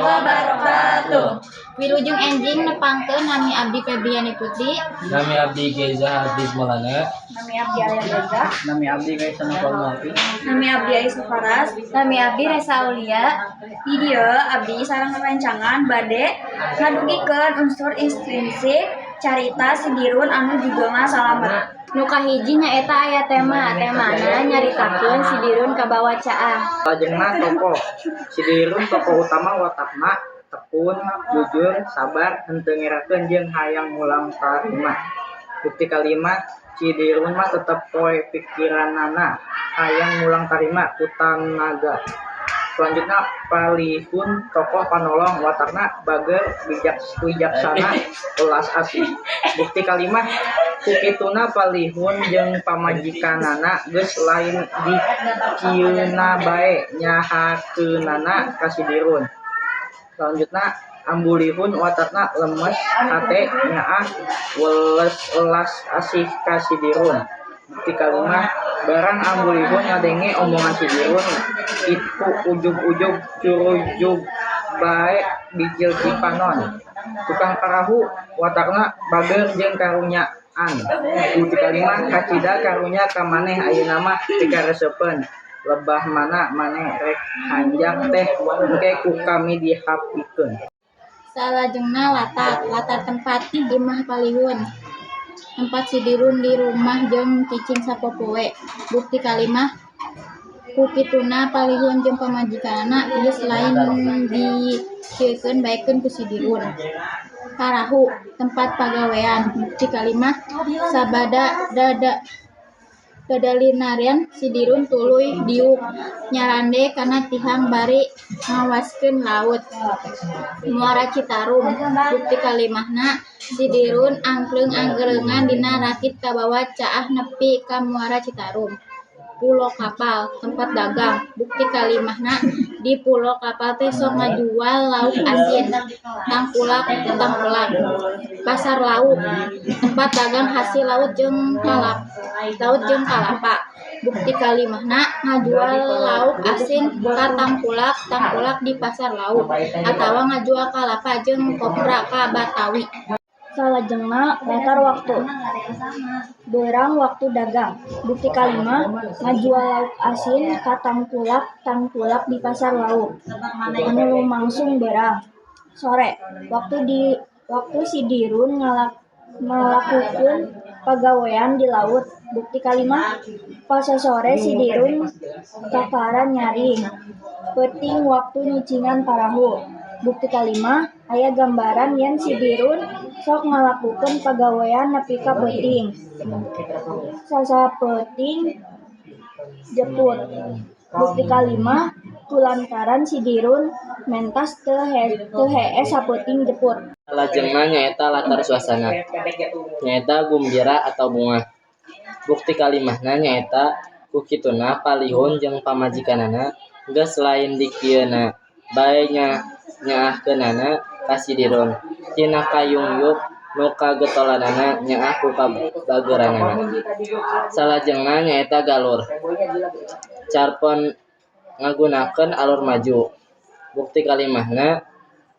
Wabarakatuh. Wilujeng enjing, nepangkeun, nami abdi Febriani Putri. Nami abdi Geza Hafiz Maulana. Nami abdi Alia Reza. Nami abdi Kaisa Nopal Malfi. Nami abdi Aisyah Faras. Nami abdi Resa Aulia. Di dieu abdi sareng rerencangan bade ngadugikeun unsur intrinsik carita Si Dirun anu judulna Salamet. Nu kahiji nyaeta aya tema, temana nyaritakeun Si Dirun kabawa caah. Salajengna tokoh. Si Dirun tokoh utama, watakna tekun, jujur, sabar, henteu ngerakeun jeung hayang mulang tarima. Bukti kalima, Si Dirun mah tetep we pikiranana hayang mulang tarima ku tanaga. Selanjutnya Palihun, tokoh panolong, watakna bager, bijak, wijaksana, welas asih. Bukti kalima, ku kituna Palihun jeung pamajikanana geus lain dikieuna bae nyaahakeunana ka Si Dirun. Selanjutnya Ambu Lihun, watakna lemes, hate nyaah, welas asih ka Si Dirun. Bukti kalima, barang Ambu Lihun ngadenge omongan Si Dirun itu ujug-ujug curujug bae bijil ti panon. Tukang parahu, watakna bager jeung karunyaan. Bukti kalima, kacida karunya ka maneh, ayeuna mah pikaresepeun. Lebah mana maneh rek hanjak teh engke ku kami dihapikeun. Salajengna latar, latar tempat imah Palihun. Tempat Si Dirun di rumah jeung cicing sapopoe. Bukti kalima, ku kituna Palihun jeung pamajikanana geus lain dikieun baekeun ku Si Dirun. Parahu, tempat pagawean. Bukti kalima, sabada dada dadalinarian Si Dirun tuluy diuk nyarande kana tihang bari ngawaskeun laut Muara Citarum. Bukti kalimahna, Si Dirun angkleng-angklengan dina rakit kabawa caah nepi ka Muara Citarum. Pulo Kapal, tempat dagang. Bukti kalimahna, di Pulo Kapal teh sok ngajual lauk asin tangkulak tangkulak. Pasar Lauk, tempat dagang hasil laut jeung kalapa. Bukti kalimahna, ngajual lauk asin ka tangkulak tangkulak di Pasar Lauk atawa ngajual kalapa jeung kopra ka Batawi. Salajengna latar waktu. Beurang waktu dagang. Bukti kalima, ngajual lauk asin ka tangkulak tangkulak di Pasar Lauk anu lumangsung beurang. Sore, waktu Si Dirun ngalakukeun pagawean di laut. Bukti kalima, pasosore Si Dirun kakara nyaring. Peuting waktu nyicingan parahu. Bukti kalima, aya gambaran yen Si Dirun sok ngalakukeun pagawean nepi ka peuting. Sasapeuting jeput. Bukti kalima, kulantaran Si Dirun mentas teu hees sapeuting jeput. Salajengna nyaeta latar suasana, nyaeta gumbira atau bungah. Bukti kalimahna nyaeta ku kituna Palihun jeung pamajikanana geus lain dikieuna bae nyaahkeunana ka Si Dirun. Tina kayungyuk nu kagetolanana nyaah ku kabageranana. Salajengna nyaeta galur. Carpon ngagunakeun alur maju. Bukti kalimahna,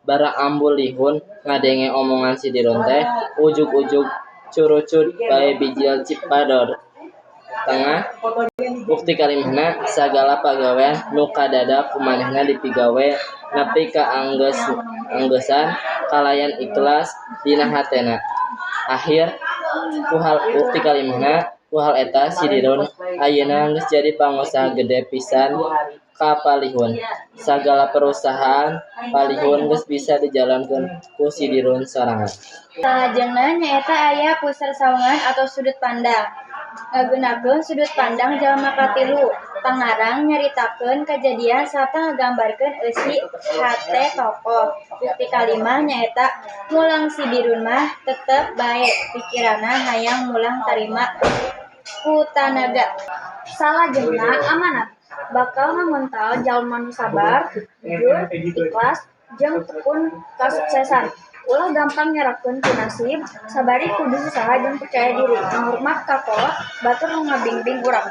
barang Ambu Lihun ngadenge omongan Si Dirun teh ujug-ujug curucud bae bijil cipador tengah. Bukti kalimahna, sagala pagawean nu kadada ku manehna dipigawe nepi ka anggeus-anggesan kalayan ikhlas dina hatena. Akhir ku hal bukti kalimahna, ku hal eta Si Dirun ayeuna geus jadi pangusaha gede pisan ka Palihun. Sagala perusahaan Palihun geus bisa dijalankeun ku Si Dirun sorangan. Salajengna nyaeta aya pusar sawangan atau sudut pandang. Ngagunakeun sudut pandang jalma katilu, pangarang nyaritakeun kajadian sarta ngagambarkeun eusi hate tokoh. Bukti kalimah nyaeta mulang Si Dirun mah tetep bae pikiranna hayang mulang tarima ku tanaga. Salajengna amanat, bakal ngahontal jalma nu sabar, jujur, ikhlas, jeung tekun kasuksesan. Ulah gampang nyerahkeun ku nasib, sabari kudu usaha jeung percaya diri, ngahormat ka kolot, batur nu ngabingbing urang.